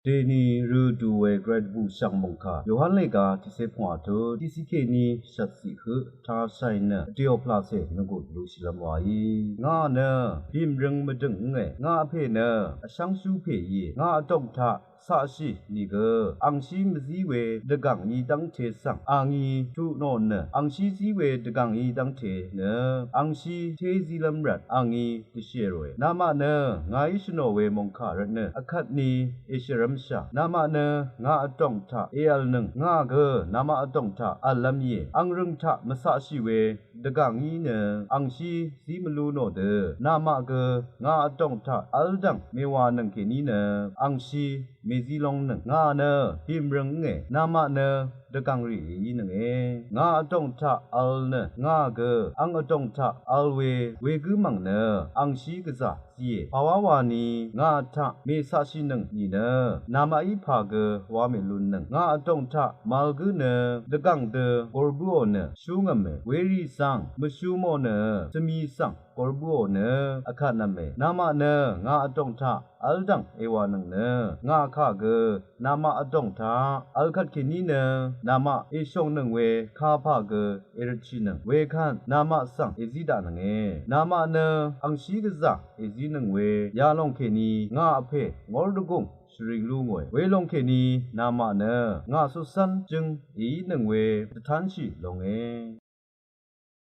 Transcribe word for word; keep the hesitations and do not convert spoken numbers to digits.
Dèní rø dù we gvray dvbù shv̀ng mòngkà Yohan lèga tiqcé pvngwà tut tiqcé kèní shvtciq høq tashàì nø vdèò pvlacè nvgùn luqshìlv́m wàí. Ngà nø bìmrøng mvdø̀ng ǿngè, ngà vpè nø vshv́ngshú pè íe. Ngà vdòng taq caqshì nìgø angshí mvzí we dvgàng í dv́ngte svng a ngí tuq nò nø, angshí zí we dvgàng í dv́ngte nø angshí té zílv́m rvt a ngí dvshì ròe. Namaq nø ngàí shvnò we mòngkà rvt nø vkvt ni èshvrv́mshà. Namaq nø ngà vdòng taq èv̀lnøng, ngà gø namaq vdòng taq v̀llv́m íe. Ang rø̀ng taq mvcaqshì we dvgàng í nø angshí zí mvlú nò dø, namaq gø ngà vdòng taq v́l dv̀ng mèwànøng kèní nø angshí mèzí lóngnøng. Ngà nø bìmrøng ǿngè, namaq nø dvgv̀ngrì èínønge. Ngà vdòng taq vl nø ngà gø ang vdòng taq vl we wegǿ mv̀ng nø angshí gvzà zíe. Pàwá wani ngà taq mècaqshìnøng nìnø namaqí pà gø wa mèlunnøng. Ngà vdòng taq màvl gǿ nø dvgv̀ng dø gor bǿò nø shúngv̀me. Werì svng mvshú mò nø svmi svng gor bǿò nø vkànv̀me. Namaq nø ngà vdòng taq v́l dv̀ng èwànøng nø ngà kà gø namaq vdòng taq vl kvtkèní nø namaq èshòngnøng we kapà gø èrøtshìnøng. Wekvt namaq svng èzí daqnønge. Namaq nø angshí gvzà èzínøng we yalòng kèní ngà vpè ngór dvgùng shvring lú ngòe. Welòng kèní namaq nø ngà cutcv́n jøng èínøng we dvtánshì longe.